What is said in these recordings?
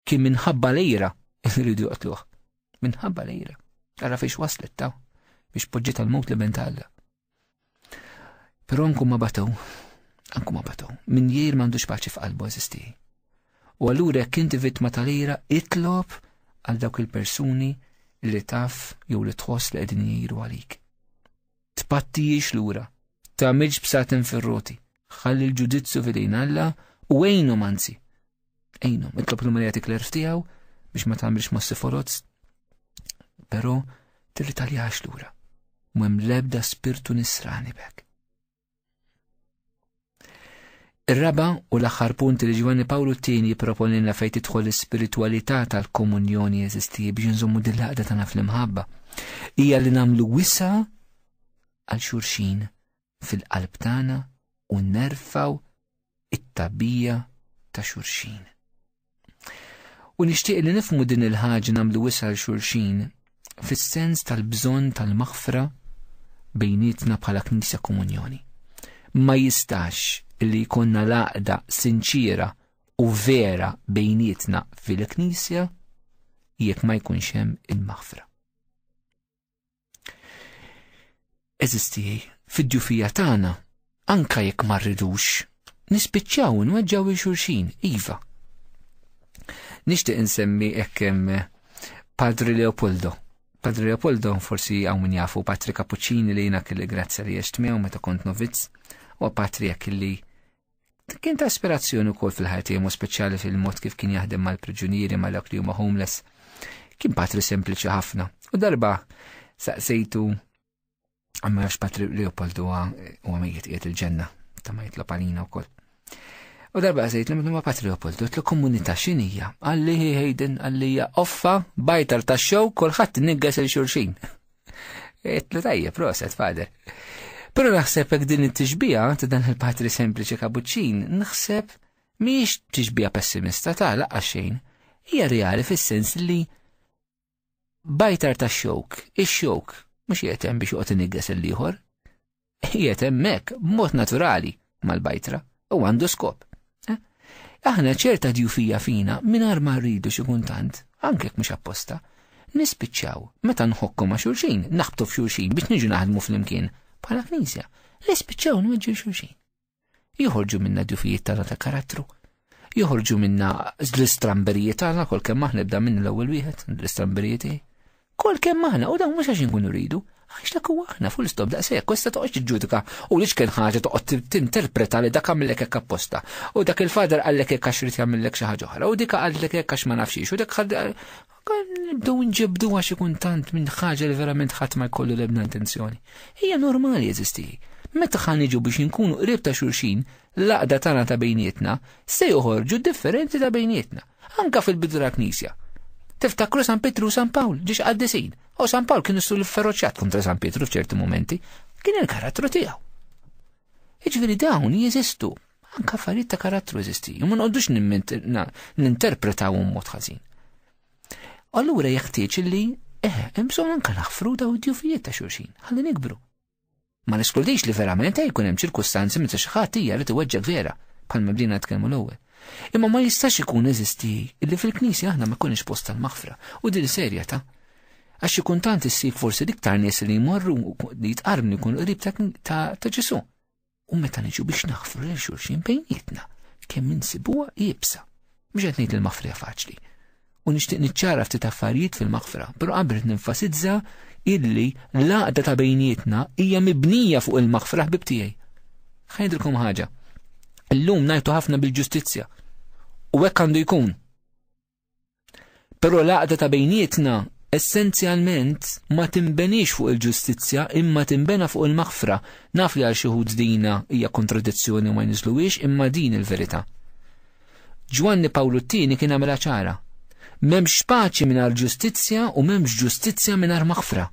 Kien minħabba lejra li rridu joqtluh. Minħabba lejra. Ara fiex waslet ta' biex poġġiet għal-mewt li ben ta' Alla. Però anku ma batow, anku ma batow. Min jgħir m'għandux paċi f'qalbu eżisti. U allura jekk inti vittma tal-ira, itlob għal dawk il-persuni li taf jew li tħoss li qegħdin jgħiru għalik. Tpattijiex lura, tagħmilx bsaten fir-roti, ħalli l-ġudizzju f'idejn Alla u għinhom anzi. Għinhom, itlob l Marija tikler tiegħu biex ma tagħmilx mossi foroz, però tirritaljax lura. M'hemm l-ebda spirtu nisrani b'hekk. Ir-raba u l-aħħar punt li Ġwanni Pawlu t-tieni jipproponilna fejn tidħol l-ispiritwalità tal-komunjoni eżisti biex nżommu din l-għaqda tagħna fl-imħabba hija li nagħmlu wisa għal xulxin fil-qalb tagħna u nerfgħu it-tagħbija ta' xulxin. U nixtieq li nifhmu din il-ħaġa nagħmlu wisa' għal xulxin fis-sens tal-bżonn tal-maħfra bejnietna bħala Knisja Komunjoni. Ma jistax li jkollna l-għaqda sinċiera u vera bejnietna fil-Knisja jekk ma jkunx hemm il-maħfra. Eżisti, fid-djufija tagħna, anka jekk ma rridux, nispiċċaw nweġġaw il-xulxin, iva. Nixtieq insemmi hekk hemm Padre Leopoldo. Padre Leopoldo forsi hawn min jafu Patri Cappuccini li jiena kelli grazzja li għext miegħu meta kont novizz, u patri hekk li Kien ta' ispirazzjoni wkoll fil-ħajja tiegħu speċjali fil-mod kif kien jaħdem mal-priġunieri ma' dawk li huma homeless. Kien patri sempliċi ħafna. U darba saqsejtu għamma għax patri Leopold huwa huwa mejjet qiegħed il-ġenna ta' ma jitlob għalina wkoll. U darba sejt li ma patri Leopold, għetlu komunità x'inhija? Għalli Hayden, għalli offa, bajtar ta' xow, kulħadd niggas il-xulxin. Għetlu tajjeb, proset, fader. Pero naħseb hekk din it-tixbija ta' dan il-patri sempliċi kabuċċin, naħseb mhijiex tixbija pessimista ta' laqqa xejn. Hija reali fis-sens li bajtar ta' xewk, ix-xewk, mhux qiegħed hemm biex joqgħod inigges il-ieħor. Qiegħed hemmhekk b'mod naturali mal-bajtra u għandu skop. Eh? Aħna ċerta djufija fina mingħajr ma rridu xi kuntant, anke jekk mhux apposta, nispiċċaw meta nħokku ma' xulxin, naħbtu f'xulxin biex niġu naħdmu flimkien bħala knisja, nispiċċaw nweġġu xulxin. Joħorġu minna djufijiet tagħna ta' karattru. Joħorġu minna l-istramberijiet tagħna kol kemm aħna nibda minn l-ewwel wieħed, l-istramberijiet tiegħi. Kol kemm aħna u dawn mhux għax inkunu rridu, għax dak huwa aħna full stop daqshekk, questa toqgħodx tiġġudika u li x'kien ħaġa toqgħod tinterpreta li dak għamillek hekk apposta. U dak il-fader qallek hekk għax rid jagħmillek xi ħaġa oħra, u dik qallek hekk għax ma nafx u dak Nibdew nġibdu għax ikun tant minn ħaġa li verament ħadd ma jkollu l-ebda intenzjoni. Hija normali jeżisti. Meta ħa niġu biex inkunu qrib ta' xulxin, l-għaqda tagħna ta' bejnietna, se joħorġu differenzi ta' bejnietna, anka fil-bidu tal-Knisja. Tiftakru San Pietru u San Pawl, ġiex qaddisin. U San Pawl kien issu l-feroċjat kontra San Pietru f'ċerti momenti, kien il-karattru tiegħu. Jiġifieri dawn jeżistu, anka affarijiet ta' karattru jeżisti, u ma noqgħodux ninterpretaw mod ħażin. Allura jeħtieġ li eh, hemm bżonn anke naħfru daw id-djufijiet ta' xulxin, ħalli nikbru. Ma neskludix li verament jkun hemm ċirkustanzi meta xi ħadd hija li tiweġġek vera, bħalma bdejna nitkellmu l-ewwel. Imma ma jistax ikun eżisti illi fil-Knisja aħna ma jkunx post tal-maħfra u din serja ta' Għax xi kuntant issib forsi l-iktar nies li jmorru li jitqarbnu jkunu qrib ta' Ġesù. U meta niġu biex naħfru lil xulxin bejnietna, kemm insibuha iebsa. Mhux qed ngħid il-maħfra faċli. U nixtieq niċċara ftit affarijiet fil-maħfra, però qabel nenfasizza illi l-għaqda ta' bejnietna hija mibnija fuq il-maħfra ħbib tiegħi. Ħa ħaġa. Illum ngħidu ħafna bil-ġustizzja. U hekk għandu jkun. Però l-għaqda ta' bejnietna essenzjalment ma tinbenix fuq il-ġustizzja imma tinbena fuq il-maħfra. Naf li għal xi wħud dina hija kontradizzjoni u ma jniżluhiex imma din il-verità. Ġwanni Pawlu t-tieni kien għamilha ċara. M'hemmx paċi mingħajr ġustizzja u m'hemmx ġustizzja mingħajr maħfra.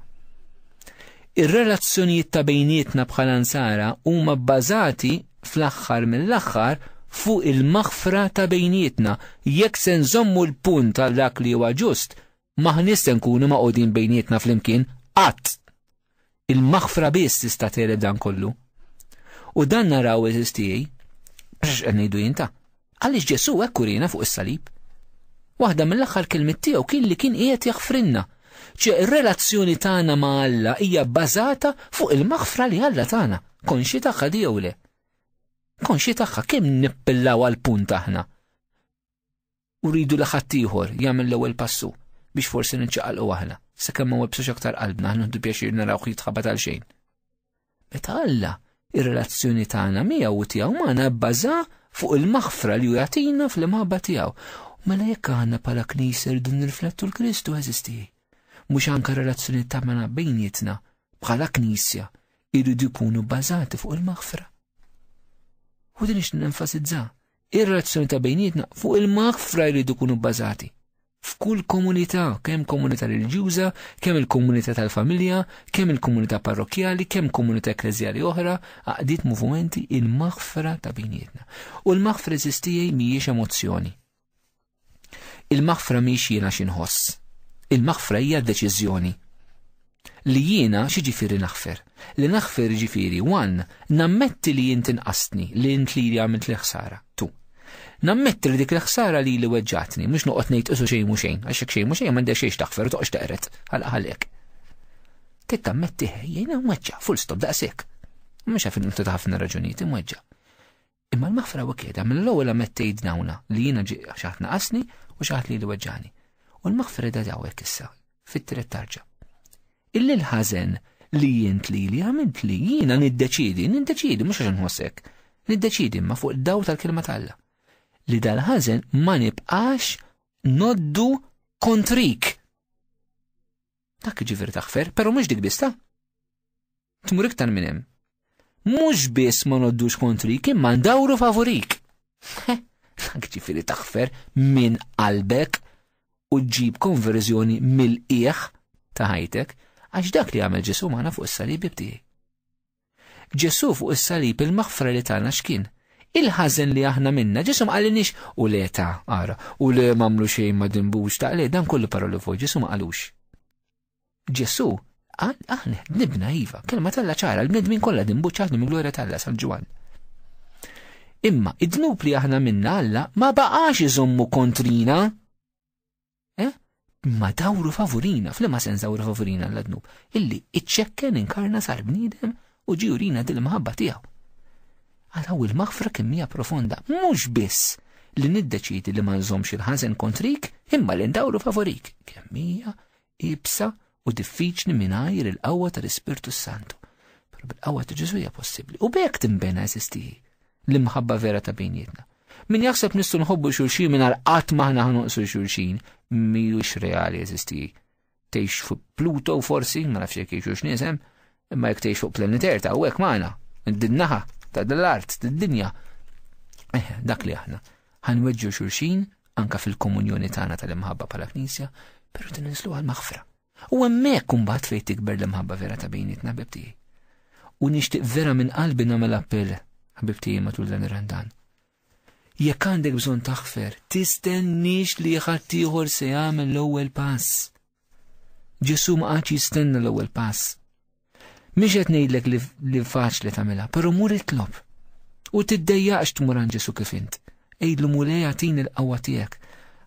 Ir-relazzjonijiet ta' bejnietna bħala nsara huma bbażati fl-aħħar mill-aħħar fuq il-maħfra ta' bejnietna. Jekk se nżommu l-punt għal dak li huwa ġust, m'aħniex se nkunu magħqudin bejnietna flimkien qatt. Il-maħfra biss tista' tegħleb dan kollu. U dan naraw eżiż tiegħi, għax qed ngħidu jien ta' għaliex Ġesù hekk urina fuq is-salib. Waħda mill-aħħar kelmiet tiegħu kien li kien qiegħed jaħfrilna. Ċe ir-relazzjoni tagħna ma' Alla hija bbażata fuq il-maħfra li Alla tagħna. Konxi tagħha di jew le? Konxi tagħha kemm nippillaw għal punt aħna. U rridu li ħaddieħor jagħmel l-ewwel passu biex forsi niċċaqalqu aħna. Sakemm ma websux aktar qalbna, aħna nħdu pjaċir narawh jitħabat għal xejn. Meta Alla ir-relazzjoni tagħna miegħu u tiegħu magħna bbaża fuq il-maħfra li hu jagħtina fl-imħabba tiegħu. Mela jekk aħna bħala Knisja rridu nirriflettu l-Kristu eżisti. Mhux anke relazzjoni tagħna bejnietna bħala Knisja jridu jkunu bbażati fuq il-maħfra. U din ix nenfasizza, ir-relazzjoni ta' bejnietna fuq il-maħfra jridu jkunu bbażati. F'kull komunità, kemm komunità reliġjuża, kemm il-komunità tal-familja, kemm il-komunità parrokkjali, kemm komunità ekkleżjali oħra, għaqdiet movimenti, il-maħfra ta' bejnietna. U l-maħfra eżistijaj mhijiex emozzjoni. Il-maħfra mhix jiena xi nħoss. Il-maħfra hija deċiżjoni. Li jiena xi ġifieri naħfer. Li naħfer ġifieri, one, nammetti li int inqastni, li int li li għamilt li ħsara. Two. Nammetti li dik il-ħsara li li weġġatni, mhux noqgħod ngħid isu xejn mhu xejn, għax xejn mhu xejn m'għandek xejn taħfer u toqgħodx teqret, ħalaq ħalek. Trid tammetti jiena mweġġa, full stop daqshekk. Mhux għaf ta' ħafna raġunijiet imweġġa. Imma l-maħfra u kieda mill-ewwel ammettejt dawna li jiena xi ħadd naqasni u xi ħadd li li weġġani. U l-maħfra da dawek issa, fit-tielet tarġa. Illi l-ħażen li jint li li għamilt li jiena niddeċidi, niddeċidi mhux għax nħossek, niddeċidi imma fuq id-daw tal-kelma t'Alla. Li dal-ħażen ma nibqax noddu kontrik. Dak ġifieri taħfer, però mhux dik biss ta' tmur iktar minn hemm. Mhux biss ma noddux kontrik, imma ndawru favorik. Dak ġifieri taħfer minn qalbek u ġġib konverżjoni mill-qiegħ ta' ħajtek, għax dak li għamel Ġesù magħna fuq is-salib tiegħi. Ġesù fuq is-salib il-maħfra li tagħna x'kien? Il-ħażen li aħna minna, Ġesù ma qalinix u le ta' ara, u le m'għamlu xejn ma dinbux ta' le dan kollu paroli fuq Ġesù ma qalux. Ġesù qal aħna dnibna iva, kelma t'Alla ċara, l-bnedmin kollha dinbu ċaħdu mill-glorja t'Alla San Ġwann. Imma id-dnub li aħna minna Alla ma baqax iżommu kontrina. Eh? Ma dawru favurina, f'liema sens dawru favurina l dnub illi iċċekken inkarna sar bniedem u ġi jurina dil-imħabba tiegħu. Araw il-maħfra kemm hija profonda, mhux biss li niddeċidi li ma nżommx il-ħażen kontrik, imma li ndawru favorik. Kemm hija iebsa u diffiċli mingħajr il-qawwa tal-Ispirtu Santu. Però bil-qawwa ta' Ġesù hija possibbli. U b'hekk tinbena eżisti l-imħabba vera ta' bejnietna. Min jaħseb nistgħu nħobbu xulxin mingħajr qatt m'aħna ħanoqsu xulxin, mhijiex reali eżisti. Tgħix fuq Pluto forsi, ma nafx jekk jgħixux nies hemm, imma jekk tgħix fuq planet Earth hawnhekk magħna, din-naħa ta' dal-art, d-dinja. Eh, dak li aħna. Ħanweġġu xulxin anka fil-komunjoni tagħna tal-imħabba bħala Knisja, però tinżlu għal-maħfra. U hemmhekk imbagħad fejn tikber l-imħabba vera ta' bejnietna ħbib tiegħi. U nixtieq vera minn qalbi nagħmel appell ħbib tiegħi matul dan ir-Randan. Jekk għandek bżonn taħfer, tistenniex li ħaddieħor se jagħmel l-ewwel pass. Ġesù ma qagħadx jistenna l-ewwel pass. Mhix qed ngħidlek li, li faċli tagħmilha, però mur itlob. U tiddejjaqx tmur għand Ġesù kif int. Għidlu Mulej agħtini l-qawwa tiegħek.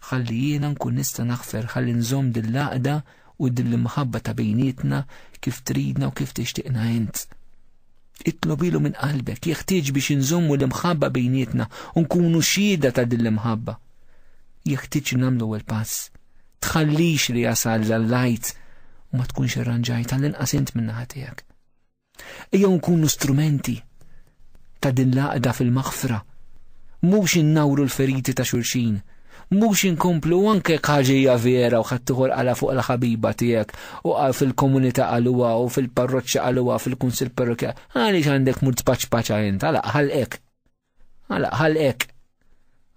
Ħalli jiena nkun nista' naħfer, ħalli nżomm din l-għaqda u din l-imħabba ta' bejnietna kif tridna u kif tixtieqna int. Itlobilu minn qalbek, jeħtieġ biex inżommu l-imħabba bejnietna u nkunu xhieda ta' din l-imħabba. Jeħtieġ nagħmlu ewwel pass. Tħallix li jasal l-lajt u ma tkunx irranġajt għall-inqas int min-naħa tiegħek. Ejjew nkunu strumenti ta' din l-għaqda fil-maħfra. Mhux innawru l-feriti ta' xulxin, mhux inkomplu anke ħaġa hija vera u ħaddieħor qala fuq il-ħabiba tiegħek u qal fil-komunità qaluha u fil-parroċċa qaluha fil-kunsill parrokkjali. Għaliex għandek mur tpaċpaċa int, għalaq ħalqek. Għalaq ħalqek.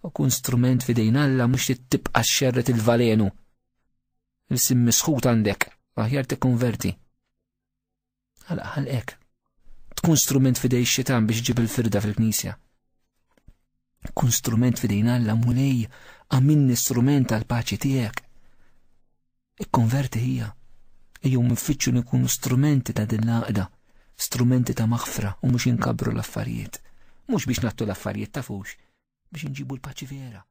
U kun strument f'idejn Alla mhux tibqa' xerret il-valenu. Il-sim misħut għandek, aħjar tikkonverti. Għalaq ħalqek. Tkun strument f'idej xitan biex ġib il-firda fil-knisja. Kun strument f'idejn Alla mulej, għamilni strument għal paċi tiegħek. Ikkonverti hija. Ejjew nfittxu nkunu strumenti ta' din l-għaqda, strumenti ta' maħfra u mhux inkabru l-affarijiet. Mhux biex nattu l-affarijiet tafux, biex nġibu l-paċi vera.